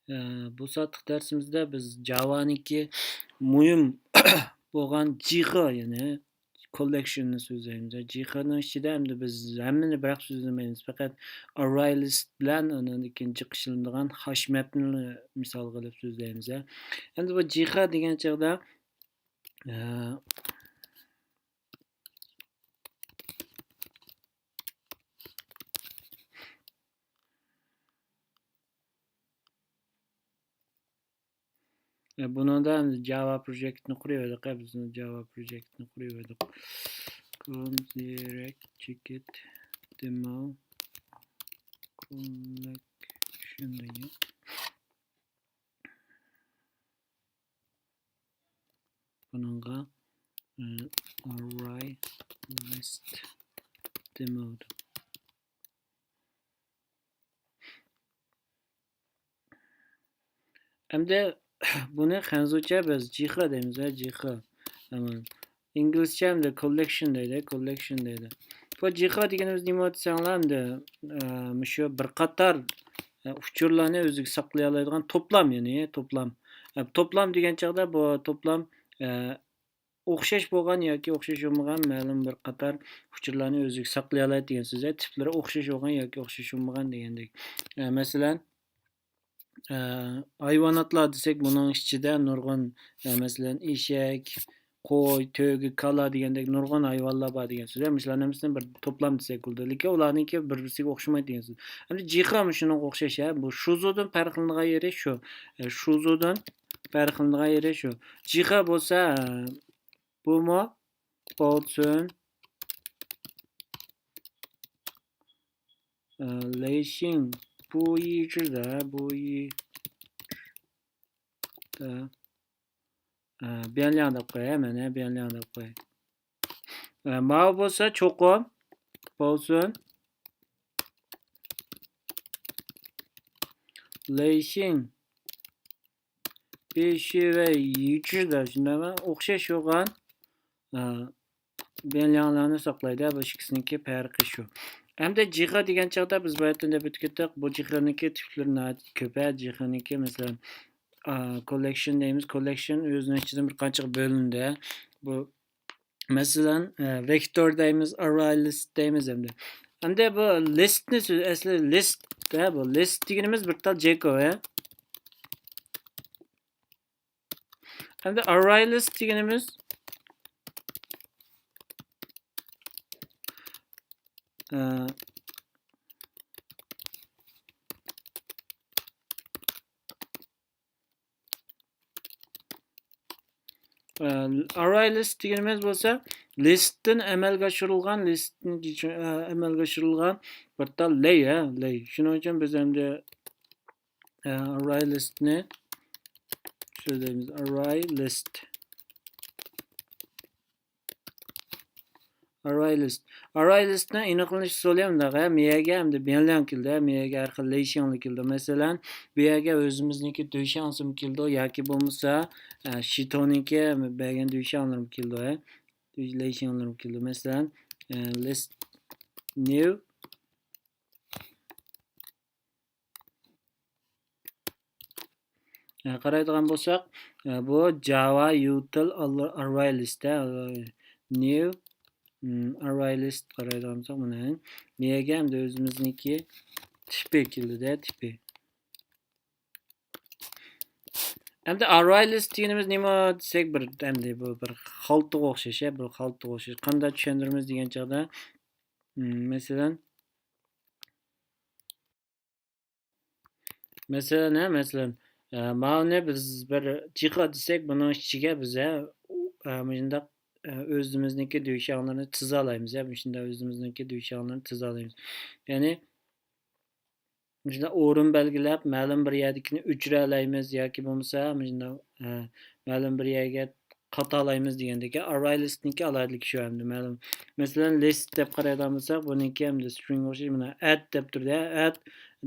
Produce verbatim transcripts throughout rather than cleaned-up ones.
ئە، بۇ سائەتلىك دەرسىمىزدە بىز جاۋانىڭكى مۇھىم بولغان جىخې، يەنى كوللېكشننى سۆزلەيمىز. جىخېنىڭ ئىچىدە ئەمدى بىز ھەممىنى بىراق سۆزلىمەيمىز. پەقەت ئارراي لىست بىلەن ئاندىن كېيىن جىق ئىشلىنىدىغان خاش مەپنى مىسالغا ئېلىپ سۆزلەيمىز. ئەمدى بۇ جىخې دېگەن چاغدا، ئە، ئە، بۇنىڭدا ئەمدى جاۋا پروجېكتنى قۇرۇۋەردۇق، ئە، بىز جاۋا پروجېكتنى قۇرۇۋەردۇق. كونتراكت چېكىت دېمو كوللېكشن دەيدۇ. بۇنىڭغا، ئە، ئارراي لىست دېمو. ئەمدى بۇنى خەنزۇچە بىز جىخې دەيمىز، ھە، جىخې. ئىنگلىزچە ئەمدى كوللېكشن دەيدۇ، كوللېكشن دەيدۇ. بۇ جىخې دېگىنىمىز نېمە دېسەڭلار، ئەمدى، ئە، مۇشۇ بىر قاتار، ئە، ئۇچۇرلارنى ئۆزىگە ساقلىيالايدىغان توپلام، يەنى توپلام. ئە، توپلام دېگەن چاغدا بۇ توپلام، ئە، ئوخشاش بولغان ياكى ئوخشاش بولمىغان مەلۇم بىر قاتار ئۇچۇرلارنى ئۆزىگە ساقلىيالايدۇ دېگەن سۆز. تىپلىرى ئوخشاش بولغان ياكى ئوخشاش بولمىغان دېگەندەك. ئە، مەسىلەن، ئە، ھايۋاناتلار دېسەك، بۇنىڭ ئىچىدە نۇرغۇن، ئە، مەسىلەن، ئېشەك، قوي، تۆگە، كالا دېگەندەك نۇرغۇن ھايۋانلار بار دېگەن سۆز. مۇشۇلارنىڭ ھەممىسىنى بىر توپلام دېسەك بولىدۇ. لېكىن ئۇلارنىڭكى بىر-بىرسىگە ئوخشىمايدۇ دېگەن سۆز. ئەمدى جىخې مۇشۇنىڭغا ئوخشاش، ھە. بۇ شۇزۇدىن پەرقلىنىدىغان يېرى شۇ. ئە، شۇزۇدىن پەرقلىنىدىغان يېرى شۇ. جىخې بولسا، ئە، بۇمۇ بولسۇن. ئە، لېيشىڭ بۇ يىچىدە، بۇ يىچىدە، ئە، بيەنلياڭ دەپ قوياي، مانا بيەنلياڭ دەپ قوياي. ئە، ماۋۇ بولسا چوقۇم بولسۇن. لېيشىڭ بېشى ۋە يىچىدە شۇنداقمۇ؟ ئوخشاش بولغان، ئە، بيەنلياڭلارنى ساقلايدۇ. بۇ ئىككىسىنىڭكى پەرقى شۇ. ئەمدى جىخې دېگەن چاغدا بىز باياتىن دەپ ئۆتۈپ كەتتۇق. بۇ جىخېنىڭكى تىپلىرى ناھايىتى كۆپ، ھە. جىخېنىڭكى، مەسىلەن، ئا، كوللېكشن دەيمىز. كوللېكشن ئۆزىنىڭ ئىچىدىن بىر قانچىغا بۆلۈنىدۇ. بۇ، مەسىلەن، ئە، ۋېكتور دەيمىز، ئارراي لىست دەيمىز ئەمدى. ئەمدى بۇ لىستنى سۆز-، ئەسلى لىست، ھە، بۇ لىست دېگىنىمىز بىر تال جېكوب، ھە. ئەمدى ئارراي لىست دېگىنىمىز، ئە، ئە، ئارراي لىست دېگىنىمىز بولسا، لىستتىن ئەمەلگە ئاشۇرۇلغان، لىستتىن، ئە، ئەمەلگە ئاشۇرۇلغان بىر تال لەي، ھە، لەي. شۇنىڭ ئۈچۈن بىز ئەمدى ئە، ئارراي لىستنى سۆزلەيمىز. ئارراي لىست. ئارراي لىست. ئارراي لىستنىڭ ئېنىقلىنىش ئۇسۇلى مۇنداق، ھە، مېيەگە ئەمدى بيەنلياڭ كېلىدۇ، ھە، مېيەگە ھەر خىل لېيشىڭلار كېلىدۇ. مەسىلەن، بۇ يەرگە ئۆزىمىزنىڭكى دۈيشياڭسىمۇ كېلىدۇ ياكى بولمىسا، ئە، شىتونىڭكى بەرگەن دۈيشياڭلىرىمۇ كېلىدۇ، ھە، لېيشىڭلىرىمۇ كېلىدۇ. مەسىلەن، ئە، لىست نيۇ. ئە، قارايدىغان بولساق، ئە، بۇ جاۋا يۇتىل ئارراي لىست، ئە، نيۇ، ئارراي لىست قارايدىغان بولساق، مانا، بۇ يەرگە ئەمدى ئۆزىمىزنىڭكى تىپى كېلىدۇ، تىپى. ئەمدى ئارراي لىست دېگىنىمىز نېمە دېسەك، بىر، ئەمدى بۇ بىر خالتىغا ئوخشاش، ئە، بىر خالتىغا ئوخشاش. قانداق چۈشەندۈرىمىز دېگەن چاغدا، م، مەسىلەن، مەسىلەن، ھە، مەسىلەن، ئە، ماۋۇنى بىز بىر جىخې دېسەك، بۇنىڭ ئىچىگە بىز، ھە، ئۇ، ئە، مۇشۇنداق، ئە، ئۆزىمىزنىڭكى دۈيشياڭلىرىنى تىزالايمىز، ھە، مۇشۇنداق ئۆزىمىزنىڭكى دۈيشياڭلىرىنى تىزالايمىز. يەنى، مۇشۇنداق ئورۇن بەلگىلەپ، مەلۇم بىر يەردىكىنى ئۆچۈرەلەيمىز ياكى بولمىسا، مۇشۇنداق، ئە، مەلۇم بىر يەرگە قاتالايمىز دېگەندىكى، ئارراي لىستنىڭكى ئالاھىدىلىكى شۇ ئەمدى مەلۇم. مەسىلەن، لىست دەپ قارايدىغان بولساق، بۇنىڭكى ئەمدى سترىڭغا ئوخشاش مانا ئەت دەپ تۇرىدۇ. ئەت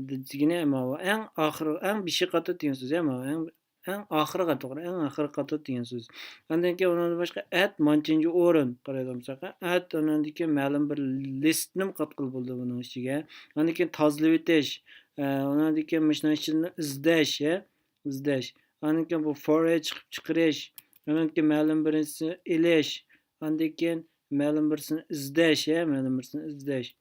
دېگىنى ماۋۇ ئەڭ ئاخىرى، ئەڭ بېشى قاتاردا دېگەن سۆز، ماۋۇ ئەڭ، ئەڭ ئاخىرىغا توغرا، ئەڭ ئاخىرى قاتاردا دېگەن سۆز. ئاندىن كېيىن ئۇنىڭدىن باشقا ئەت مانچىنچى ئورۇن قارايدىغان بولساق، ئەت ئاندىن كېيىن مەلۇم بىر لىستنىمۇ قاتقىلى بولىدۇ بۇنىڭ ئىچىگە. ئاندىن كېيىن تازىلىۋېتىش، ئە، ئۇنىڭدىن كېيىن مۇشۇنىڭ ئىچىدىن ئىزدەش، ئە، ئىزدەش. ئاندىن كېيىن بۇ for each چىقىپ چىقىرىش. ئۇنىڭدىن كېيىن مەلۇم بىرسىنى ئېلىش. ئاندىن كېيىن مەلۇم بىرسىنى ئىزدەش، ئە، مەلۇم بىرسىنى ئىزدەش.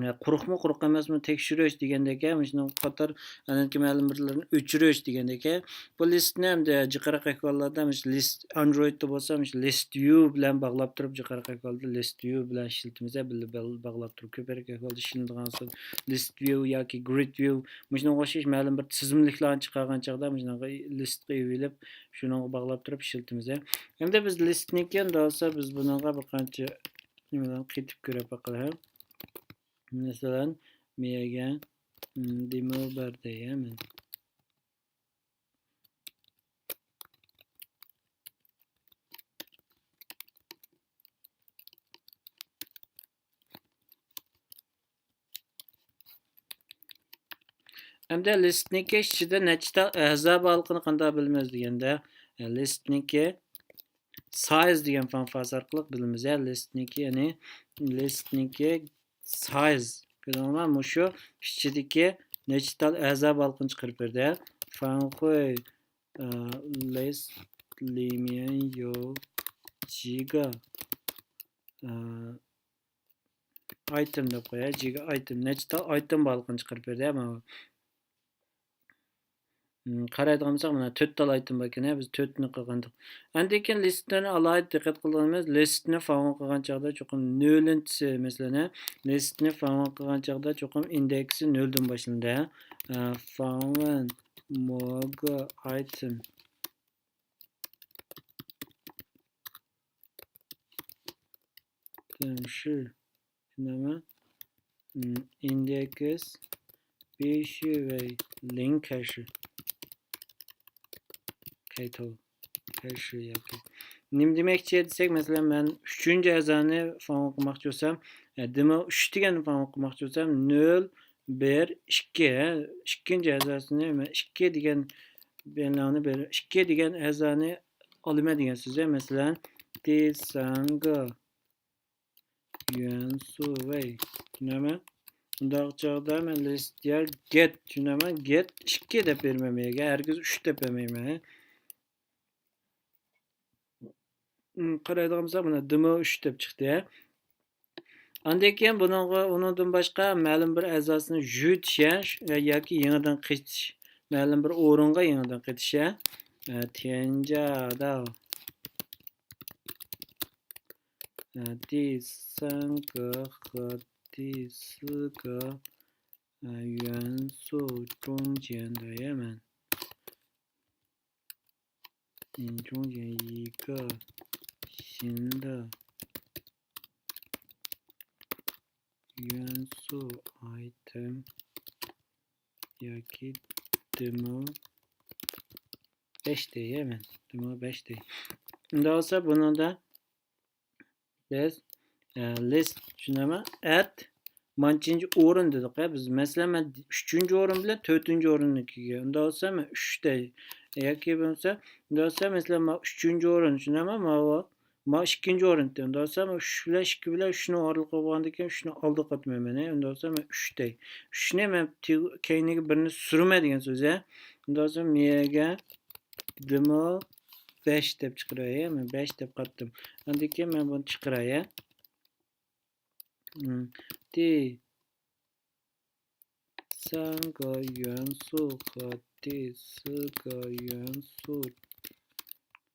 ئە، قۇرۇقمۇ، قۇرۇق ئەمەسمۇ تەكشۈرۈش دېگەندەك، ئە، مۇشۇنىڭغا قاتار ئەنىكى مەلۇم بىرلىرىنى ئۆچۈرۈش دېگەندەك، ئە. بۇ لىستنى ئەمدى جىقراق ئەھۋاللاردا مۇشۇ لىست، ئاندرويدتا بولسا مۇشۇ لىست ۋيۇ بىلەن باغلاپ تۇرۇپ، جىقراق ئەھۋالدا لىست ۋيۇ بىلەن ئىشلىتىمىز، ئە، بىللە بەل-، باغلاپ تۇرۇپ، كۆپرەك ئەھۋالدا ئىشلىنىدىغان لىست ۋيۇ ياكى گرىد ۋيۇ، مۇشۇنىڭغا ئوخشاش مەلۇم بىر تىزىملىكلارنى چىقارغان چاغدا مۇشۇنىڭغا لىستقا ئېلىپ، شۇنىڭغا باغلاپ تۇرۇپ ئىشلىتىمىز، ئە. ئەمدى بىز لىستنىڭكى ئەمدى بولسا بىز بۇنىڭغا بىر قانچە نېمىلەرنى قېتىپ كۆرۈپ باقايلى. مەسىلەن، مېيەگە، م، دېمو بەر دەيمەن. ئەمدى لىستنىڭكى ئىچىدە نەچچە تال ئەزا بارلىقىنى قانداق بىلىمىز دېگەندە، لىستنىڭكى سايز دېگەن فانكسىيە ئارقىلىق بىلىمىز، يا لىستنىڭكى، يەنى لىستنىڭكى سايز. كۆردۈڭلارمۇ؟ مۇشۇ ئىچىدىكى نەچچە تال ئەزا بارلىقىنى چىقىرىپ بەردى. فانكسىيە، ئە، لىست لىميەن يو جىگا، ئە، ئايتېم دەپ قوياي. جىگا ئايتېم. نەچچە تال ئايتېم بارلىقىنى چىقىرىپ بەردى، ماۋۇ. م، قارايدىغان بولساق، مانا تۆت تال ئايتېم بار ئىكەن، ھە، بىز تۆتنى قىلغانىدۇق. ئاندىن كېيىن لىستنى ئالاھىدە دىققەت قىلىدىغىنىمىز، لىستنى فانكسىيە قىلغان چاغدا چوقۇم نۆلىنچىسى، مەسىلەن، ھە، لىستنى فانكسىيە قىلغان چاغدا چوقۇم ئىندېكسى نۆلدىن باشلىنىدۇ، ھە. ئە، فانكسىيە موگا ئايتېم. تىڭشى. نېمە؟ ئىندېكس بىشى ۋەي لىڭ كەشى. كەيتاۋ. كەشى ياكى. نېمە دېمەكچى دېسەك، مەسىلەن، مەن ئۈچىنچى ئەزانى فانكسىيە قىلماقچى بولسام، ئە، دېمو ئۈچ دېگەننى فانكسىيە قىلماقچى بولسام، نۆل، بىر، ئىككى، ھە، ئىككىنچى ئەزاسىنى، مەن ئىككى دېگەن بىلەننى بىر، ئىككى دېگەن ئەزانى ئالىمەن دېگەن سۆز، ھە، مەسىلەن، دى سەنگې يۈەنسۇ ۋەي. چۈشىنەمەن. ئۇنداق چاغدا مەن لىست دېيەر گېت. چۈشىنەمەن. گېت ئىككى دەپ بېرىمەن بۇ يەرگە. ھەرگىز ئۈچ دەپ بەرمەيمەن. م، قارايدىغان بولساق، مانا دېمو ئۈچ دەپ چىقتى. ئاندىن كېيىن بۇنىڭغا، ئۇنىڭدىن باشقا مەلۇم بىر ئەزاسىنى جۈتشە ياكى يېڭىدىن قېتىش. مەلۇم بىر ئورۇنغا يېڭىدىن قېتىش. ئە، تيەنجادا. 呃，第三个和第四个，呃，元素中间的，也蛮，嗯，中间一个新的元素 item 也可以 demo 5 deymen. Demo 5 dey. Şimdi olsa bunu da biz, e, list, شۇنداقمۇ؟ At مانچىنچى ئورۇن دېدۇق، ھە، بىز. مەسىلەن، مەن ئۈچىنچى ئورۇن بىلەن تۆتىنچى ئورۇننىڭكىگە. ئۇنداق بولسا، مەن ئۈچ دەي. ياكى بولمىسا، ئۇنداق بولسا، مەسىلەن، مەن ئۈچىنچى ئورۇن، شۇنداقمۇ؟ ماۋۇ، ماۋۇ ئىككىنچى ئورۇن. ئۇنداق بولسا، مەن ئۈچ بىلەن ئىككى بىلەن ئۈچنىڭ ئارىلىقى بولغاندىكىن، ئۈچنى ئالدىغا قاتمايمەن، ھە. ئۇنداق بولسا، مەن ئۈچ دەي. ئۈچنى مەن تېگ-، كەينىگە بىرنى سۈرىمەن دېگەن سۆز، ھە. ئۇنداق بولسا، مېگە دېمو بەش دەپ چىقىراي، ھە. مەن بەش دەپ قاتتىم. ئاندىن كېيىن مەن بۇنى چىقىراي، ھە. م، 第三个元素和第四个元素。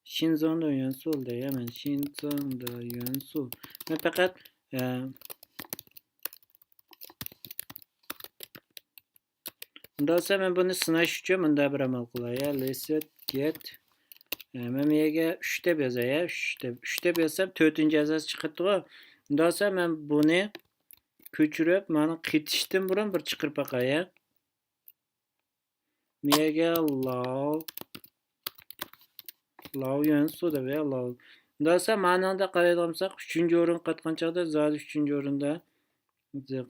新增的元素 دەيمەن. 新增的元素. مەن پەقەت، ئە، ئۇنداق بولسا، مەن بۇنى سىناش ئۈچۈن مۇنداق بىر ئەمەل قىلاي، يا، list get. ئە، مەن بۇ يەرگە ئۈچ دەپ يازاي، يا، ئۈچ دەپ. ئۈچ دەپ يازسام، تۆتىنچى ئەزاسى چىقىپتىغۇ. ئۇنداق بولسا، مەن بۇنى كۆچۈرۈپ، مانا قېتىشتىن بۇرۇن بىر چىقىرىپ باقاي، يا. مېگە لاۋ، لاۋ يۈەنسۇ دەپ، يا، لاۋ. ئۇنداق بولسا، مانىڭدا قارايدىغان بولساق، ئۈچىنچى ئورۇنغا قاتقان چاغدا زادى ئۈچىنچى ئورۇندا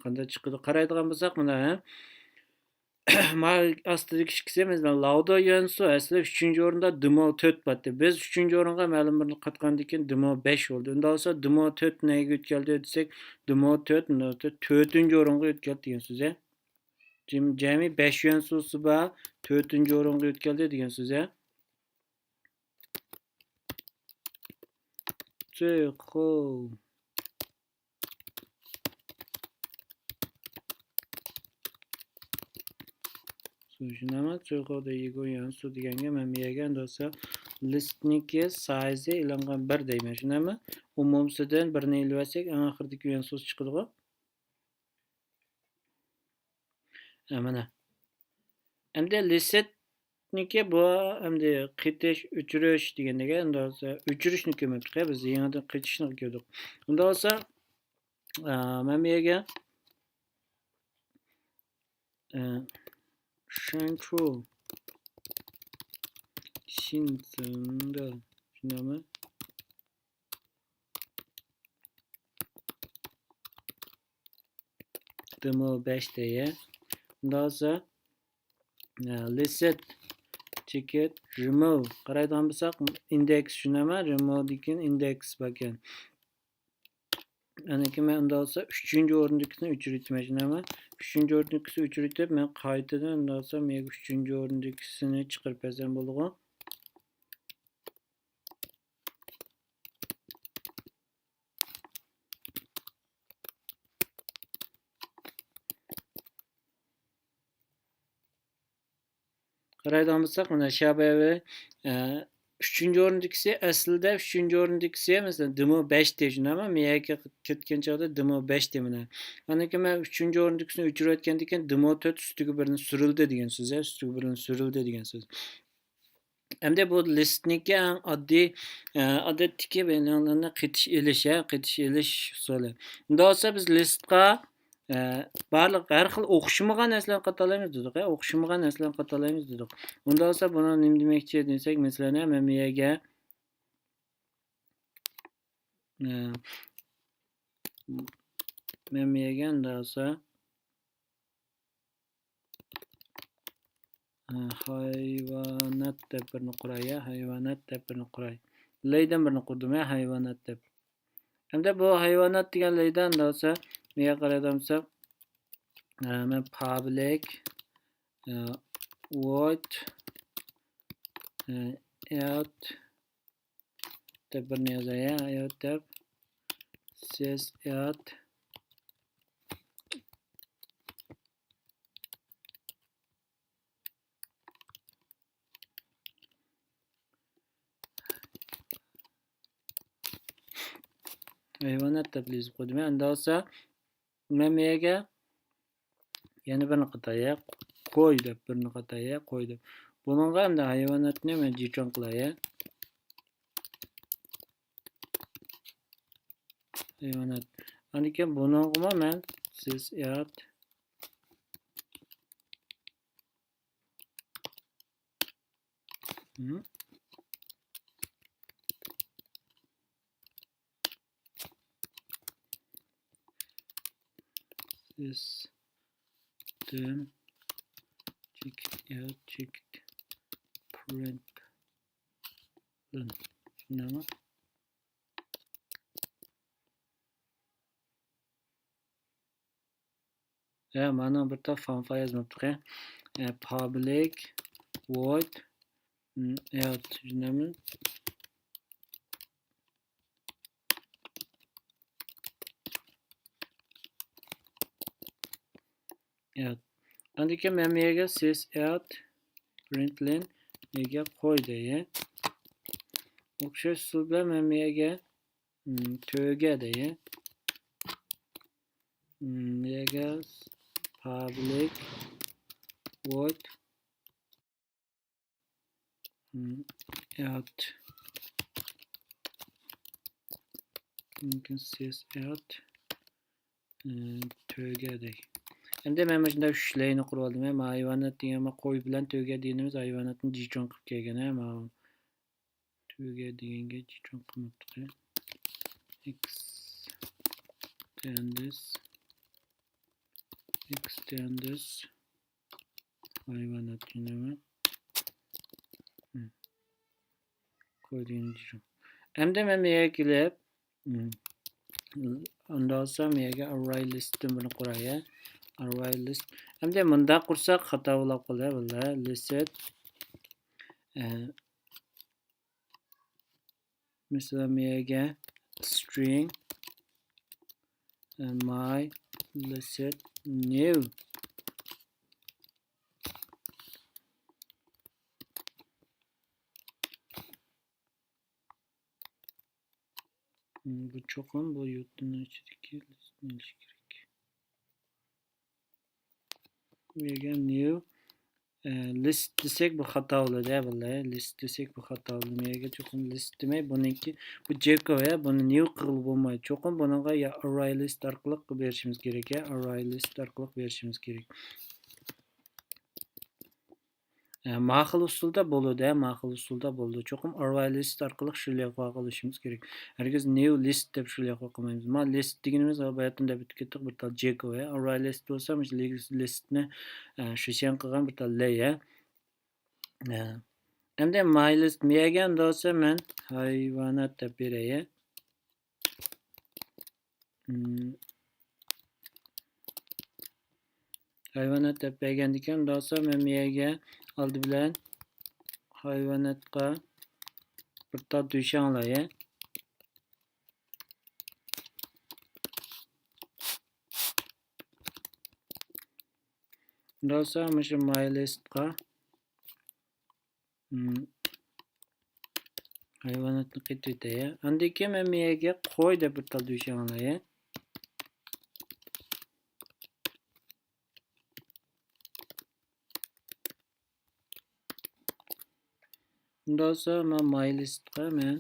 قانداق چىقىدۇ؟ قارايدىغان بولساق، مانا، ھە. ما ئاستىدىكى ئىككىسى، مەسىلەن، لاۋدا يۈەنسۇ ئەسلى ئۈچىنچى ئورۇندا، دېمو تۆت بارتى. بىز ئۈچىنچى ئورۇنغا مەلۇم بىرنى قاتقاندىن كېيىن دېمو بەش بولدى. ئۇنداق بولسا، دېمو تۆت نەگە ئۆتكەلدى دېسەك، دېمو تۆت، تۆتىنچى ئورۇنغا ئۆتكەلدى دېگەن سۆز، ھە. جەم-، جەمئىي بەش يۈەن سۇسى بار، تۆتىنچى ئورۇنغا يۆتكەلدى دېگەن سۆز، ھە؟ 最后. سۇ شۇنداقمۇ؟ 最后的一个元素 دېگەنگە مەن بۇ يەرگە ئەمدى بولسا لىستنىڭكى سايزى ئېلانغا بىر دەيمەن، شۇنداقمۇ؟ ئومۇمسىدىن بىرنى ئېلىۋەتسەك، ئەڭ ئاخىرىدىكى يۈەن سۇسى چىقىدىغۇ. ھە، مانا. ئەمدى لىستنىڭكى بۇ ئەمدى قېتىش، ئۆچۈرۈش دېگەندىكى، ئەمدى بولسا ئۆچۈرۈشنى كۆرمەپتۇق، بىز يېڭىدىن قېتىشنى كۆردۇق. ئۇندا بولسا، ئە، مەن بۇ يەرگە، ئە، شەنچۇ شىنزېڭدە، شۇنداقمۇ؟ دېمو بەش دەيە. ئۇندا بولسا، ئە، لىست، تىكېت، رېموۋ. قارايدىغان بولساق، ئىندېكس شۇنداقمۇ؟ رېموۋدىن كېيىن ئىندېكس باركەن. ئەنىكى مەن ئۇندا بولسا ئۈچىنچى ئورۇندىكىسىنى ئۆچۈرۈۋېتىمەن، شۇنداقمۇ؟ ئۈچىنچى ئورۇندىكىسىنى ئۆچۈرۈۋېتىپ، مەن قايتىدىن ئۇندا بولسا مەن ئۈچىنچى ئورۇندىكىسىنى چىقىرىپ بەرسەم بولىدىغۇ. قارايدىغان بولساق، مانا شابەۋى، ئە، ئۈچىنچى ئورۇندىكىسى، ئەسلىدە ئۈچىنچى ئورۇندىكىسى، مەسىلەن، دېمو بەش دېيىش، شۇنداقمۇ؟ مېيەگە كەتكەن چاغدا دېمو بەش دېمىنە. ئاندىن كېيىن مەن ئۈچىنچى ئورۇندىكىسىنى ئۆچۈرۈۋەتكەندىن كېيىن، دېمو تۆت ئۈستىگە بىرنى سۈرۈلدى دېگەن سۆز، ئە، ئۈستىگە بىرنى سۈرۈلدى دېگەن سۆز. ئەمدى بۇ لىستنىڭكى ئەڭ ئاددىي، ئە، ئادەتتىكى بىلىڭلارنى قېتىش ئېلىش، ھە، قېتىش ئېلىش ئۇسۇلى. ئۇنداق بولسا بىز لىستقا، ئە، بارلىق ھەر خىل ئوخشىمىغان نەرسىلەرنى قاتالايمىز دېدۇق، ھە، ئوخشىمىغان نەرسىلەرنى قاتالايمىز دېدۇق. ئۇنداق بولسا بۇنىڭ نېمە دېمەكچى دېسەك، مەسىلەن، ھە، مەن بۇ يەرگە، ئە، مەن بۇ يەرگە ئۇنداق بولسا، ھايۋانات دەپ بىرنى قۇراي، يا، ھايۋانات دەپ بىرنى قۇراي. لەيدىن بىرنى قۇردۇم، يا، ھايۋانات دەپ. ئەمدى بۇ ھايۋانات دېگەن لەيدە ئۇنداق بولسا، نېگە قارايدىغان بولسا، ئە، مەن پابلىك، ئە، ۋويد، ئە، ئېت، دەپ بىرنى يازاي، ھايات دەپ، سىز ھايات. ھايۋانات دەپ يېزىپ قويدۇم. ئەمدى بولسا، مەن بۇ يەرگە يەنە بىرنى قاتاي، قوي دەپ، بىرنى قاتاي، قوي دەپ. بۇنىڭغا ئەمدى ھايۋاناتنى مەن جىچۇڭ قىلاي. ھايۋانات. ئاندىن كېيىن بۇنىڭغىمۇ مەن سىز يات. سىستېم چېكىت يا چېكىت پرىنت. شۇنداقمۇ؟ ھە، مانا بىر تال فانفا يازماپتىق، ھە. ھە، پابلىك ۋويد، ھە، شۇنداقمۇ؟ ھە. ئاندىن كېيىن مەن بۇ يەرگە سىز ئەت پرىنتلىن يەرگە قوي دەي. ئوخشاش ئۇسۇل بىلەن مەن بۇ يەرگە، ھم، تۆگە دەي. ھم، بۇ يەرگە پابلىك ۋويد، ھم، ئەت. مۇمكىن سىز ئەت، ھم، تۆگە دەي. ئەمدى مەن مۇشۇنداق ئۈچ لەينى قۇرۇۋالدىم. ھە، ھايۋانات دېگەن، قوي بىلەن تۆگە دېگىنىمىز ھايۋاناتنى جىچۇڭ قىلىپ كەلگەن، ھە، ماۋۇ. تۆگە دېگەنگە جىچۇڭ قىلماپتىق، ھە. ئېكستېندىس. ئېكستېندىس. ھايۋانات يەنىمۇ. ھم. قوي دېگەن جىچۇڭ. ئەمدى مەن بۇ يەرگە كېلىپ، ھم، ئۇنداق بولسا، مەن يەرگە ئارراي لىستتىن بىرنى قۇراي، ھە. ئارراي لىست. ئەمدى مۇنداق قۇرساق خاتا بولاپ قالدى، بىللە. لىست. ئە، مەسىلەن، بۇ يەرگە string، ئە، my list new. بۇ چوقۇم بۇ يۇرتنىڭ ئىچىدىكى لىستنى ئېلىش كېرەك. بۇ يەرگە new، ئە، list دېسەك بۇ خاتا بولىدۇ، ھە، بۇلار. List دېسەك بۇ خاتا بولىدۇ. بۇ يەرگە چوقۇم list دېمەي، بۇنىڭكى، بۇ جېكو، ھە، بۇنى new قىلغىلى بولمايدۇ. چوقۇم بۇنىڭغا يا ئارراي لىست ئارقىلىق بېرىشىمىز كېرەك، يا ئارراي لىست ئارقىلىق بېرىشىمىز كېرەك. ئە، ما خىل ئۇسۇلدا بولىدۇ، ھە، ما خىل ئۇسۇلدا بولىدۇ. چوقۇم ئارراي لىست ئارقىلىق شۇ لەيھەگە قىلىشىمىز كېرەك. ھەرگىز new list دەپ شۇ لەيھەگە قىلمايمىز. ما list دېگىنىمىز باياتىن دەپ ئۆتۈپ كەتتۇق، بىر تال جېكو، ھە. ئارراي لىست بولسا مۇشۇ لىستنى، ئە، شۇشيەن قىلغان بىر تال لەيھە. ئە، ئەمدى my list مىيەگە ئەمدى بولسا مەن ھايۋانات دەپ بېرەي، ھە. ھايۋانات دەپ بەرگەندىكىن، ئۇنداق بولسا مەن بۇ يەرگە ئالدى بىلەن ھايۋاناتقا بىر تال دۈشەڭ ئالاي. ئۇنداق بولسا مۇشۇ my list قا ھايۋاناتنى قېتىۋېتەي. ئاندىن كېيىن مەن بۇ يەرگە قوي دەپ بىر تال دۈشەڭ ئالاي. ئۇنداق بولسا مەن my list قا مەن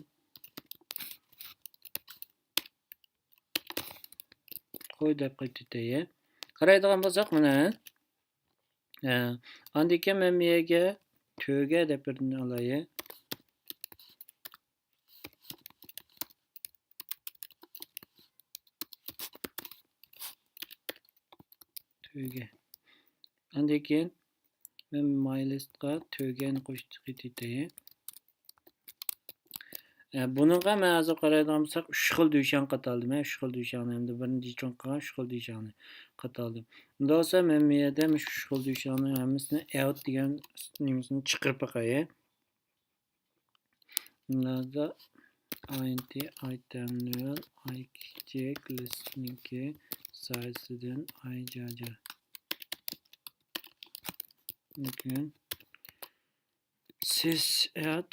قوي دەپ قېتىۋېتەي. قارايدىغان بولساق مانا. ئاندىن كېيىن مەن بۇ يەرگە تۆگە دەپ بىرنى ئالاي. تۆگە. ئاندىن كېيىن مەن my list قا تۆگەنى قوشۇپ كېتىۋېتەي. ئە، بۇنىڭغا مەن ھازىر قارايدىغان بولساق، ئۈچ خىل دۈشەڭ قاتالدىم. ئۈچ خىل دۈشەڭنى، ھەمدە بىرنى جىچۇڭ قىلغان ئۈچ خىل دۈشەڭنى قاتالدىم. ئۇنداق بولسا، مەن بۇ يەردە مۇشۇ ئۈچ خىل دۈشەڭنى ھەممىسىنى out دېگەن نېمىسىنى چىقىرىپ باقاي. بۇنىڭدا int item nol، i كىچىك، list نىڭكى سايزىدىن i جاجا. ممكن. Sys out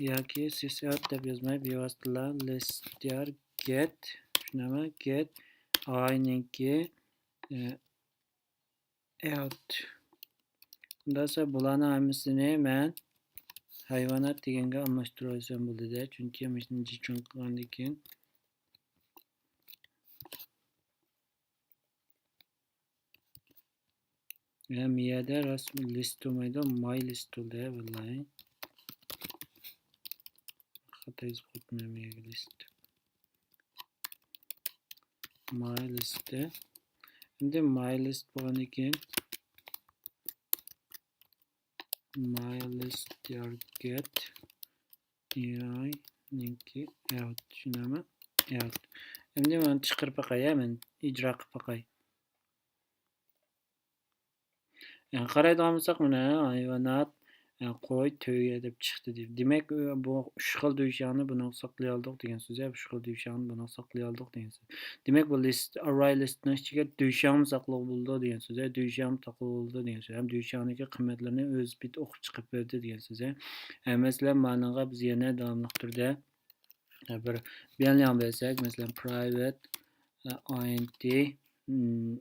ياكى sys out دەپ يازماي، بىۋاسىتىلا list يار get، شۇنداقمۇ؟ Get i نىڭكى، ئە، out. ئۇنداق بولسا بۇلارنىڭ ھەممىسىنى مەن ھايۋانات دېگەنگە ئالماشتۇرۇۋەتسەم بولىدۇ، چۈنكى مۇشۇنى جىچۇڭ قىلغاندىن كېيىن. يا، مىيەدە راست list بولمايدۇ، my list بولدى، ۋاللاھى. خاتا يېزىپ قويۇپتىمەن مىيەگە list. My list. ئەمدى my list بولغاندىن كېيىن، my list يار get. A I نىڭكى out، چۈشىنەمەن؟ Out. ئەمدى مانا چىقىرىپ باقاي، مەن ئىجرا قىلىپ باقاي. قارايدىغان بولساق، مانا ھايۋانات، قوي، تۆگە دەپ چىقتى دەيدۇ. دېمەك، بۇ ئۈچ خىل دۈشەڭنى بۇنىڭغا ساقلىيالىدۇق دېگەن سۆز، ئۈچ خىل دۈشەڭنى بۇنىڭغا ساقلىيالىدۇق دېگەن سۆز. دېمەك، بۇ list، ئارراي list نىڭ ئىچىگە دۈشەڭمۇ ساقلىغىلى بولىدۇ دېگەن سۆز، دۈشەڭمۇ ساقلىغىلى بولىدۇ دېگەن سۆز. ھەم دۈشەڭنىڭكى قىممەتلىرىنى ئۆزى بىت ئوقۇپ چىقىپ بەردى دېگەن سۆز. ھە، مەسىلەن، مانىڭغا بىز يەنە داۋاملىق تۈردە، ھە، بىر بىيەنلەڭ بەرسەك، مەسىلەن، private، ھە، int، م،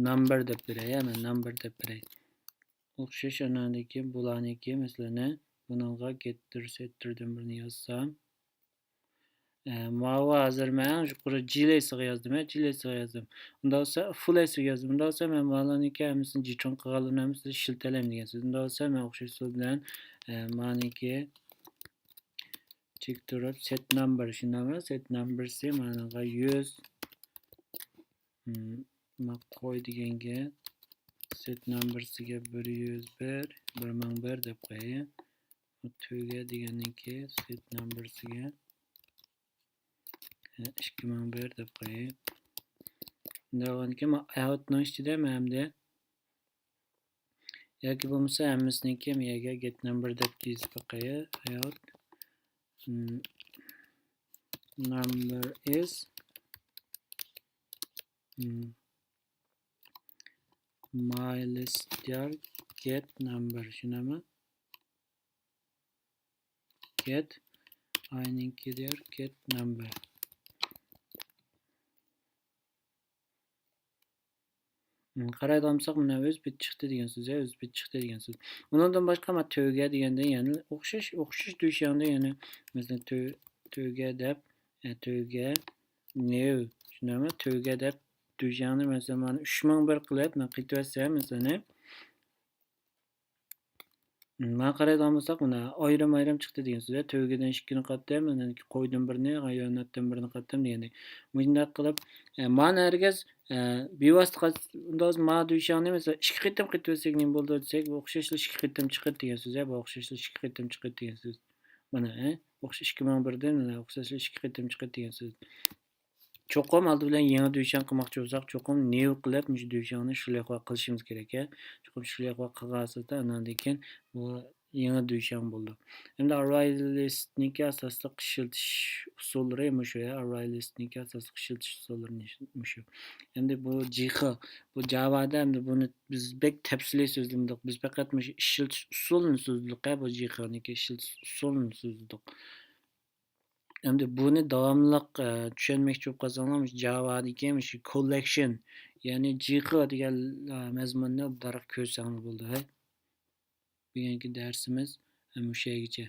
number دەپ بېرەي، ھە، مەن number دەپ بېرەي. ئوخشاش، ئاناندىن كېيىن بۇلارنىڭكى، مەسىلەن، بۇنىڭغا getter setterدىن بىرنى يازسام، ئە، ماۋۇ ھازىر مەن يۇقىرى جىلېسىغا يازدىم، ھە، جىلېسىغا يازدىم. ئۇنداق بولسا، فۇل ئېسىگە يازدىم. ئۇنداق بولسا، مەن مالارنىڭكى ھەممىسىنى جىچۇڭ قىلغانلىرىنى ھەممىسىنى ئىشلىتەلەيمەن دېگەن سۆز. ئۇنداق بولسا، مەن ئوخشاش ئۇسۇل بىلەن، ئە، مانىڭكى چېك تۇرۇپ، set number، شۇنداقمۇ؟ Set numberسى مانىڭغا يۈز، م، ما قوي دېگەنگە set numberسىگە بىر يۈز بىر، بىر مىڭ بىر دەپ قوياي. تۆگە دېگەننىڭكى set numberسىگە، ئىككى مىڭ بىر دەپ قوياي. شۇنداق بولغاندىكىن، مانا ئاياۋۇتنىڭ ئىچىدە مەن ئەمدى ياكى بولمىسا ھەممىسىنىڭكى يەرگە get number دەپ يېزىپ باقايلى. ئاياۋۇت number is my list دېگەن get number، چۈشىنەمۇ؟ Get، ئاينىڭكى دېگەن get number. قارايدىغان بولساق، مانا ئۆز بېتى چىقتى دېگەن سۆز، ئۆز بېتى چىقتى دېگەن سۆز. ئۇنىڭدىن باشقا، مانا تۆگە دېگەندە يەنە ئوخشاش، ئوخشاش دۈيشياڭدا يەنە، مەسىلەن، تۆ-، تۆگە دەپ، ئە، تۆگە، نېۋ، چۈشىنەمۇ؟ تۆگە دەپ دۈيشياڭنى، مەسىلەن، مانا ئۈچ مىڭ بىر قىلىپ، مەن قېتىۋەتسەم، مەسىلەن، مانا قارايدىغان بولساق، مانا ئايرىم-ئايرىم چىقتى دېگەن سۆز. تۆگىدىن ئىككىنى قاتتىم، ئاندىن قويدىن بىرنى، ھايۋاناتتىن بىرنى قاتتىم دېگەندەك. مۇشۇنداق قىلىپ، ئە، مانا ھەرگىز، ئە، بىۋاسىتە قات-، ئۇنداق بولسا ما دۈيشياڭنى، مەسىلەن، ئىككى قېتىم قېتىۋەتسەك نېمە بولىدۇ دېسەك، بۇ ئوخشاشلا ئىككى قېتىم چىقىدۇ دېگەن سۆز، ھە، بۇ ئوخشاشلا ئىككى قېتىم چىقىدۇ دېگەن سۆز. مانا، ھە، ئوخشاش ئىككى مىڭ بىردىن، مانا، ئوخشاشلا ئىككى قېتىم چىقىدۇ دېگەن سۆز. چوقۇم ئالدى بىلەن يېڭى دۈيشياڭ قىلماقچى بولساق، چوقۇم نېۋ قىلىپ، مۇشۇ دۈيشياڭنى شۇلىخۇا قىلىشىمىز كېرەك، ھە. چوقۇم شۇلىخۇا قىلغانسىزدا، ئاناندىن كېيىن بۇ يېڭى دۈيشياڭ بولىدۇ. ئەمدى ئارراي لىستنىڭكى ئاساسلىق ئىشلىتىش ئۇسۇللىرى مۇشۇ، ھە. ئارراي لىستنىڭكى ئاساسلىق ئىشلىتىش ئۇسۇللىرى مۇشۇ. ئەمدى بۇ جىخې، بۇ جاۋادا ئەمدى بۇنى بىز بەك تەپسىلىي سۆزلىمىدۇق. بىز پەقەت مۇشۇ ئىشلىتىش ئۇسۇلىنى سۆزلىدۇق، ھە. بۇ جىخېنىڭكى ئىشلىتىش ئۇسۇلىنى سۆزلىدۇق. ئەمدى بۇنى داۋاملىق، ئە، چۈشەنمەكچى بولۇپ قالساڭلار، مۇشۇ جاۋادىكى مۇشۇ كوللېكشن، يەنى جىخې دېگەن، ئە، مەزمۇننى دەرھال كۆرسەڭلار بولىدۇ، ھەي. بۈگۈنكى دەرسىمىز، ئە، مۇشۇ يەرگىچە.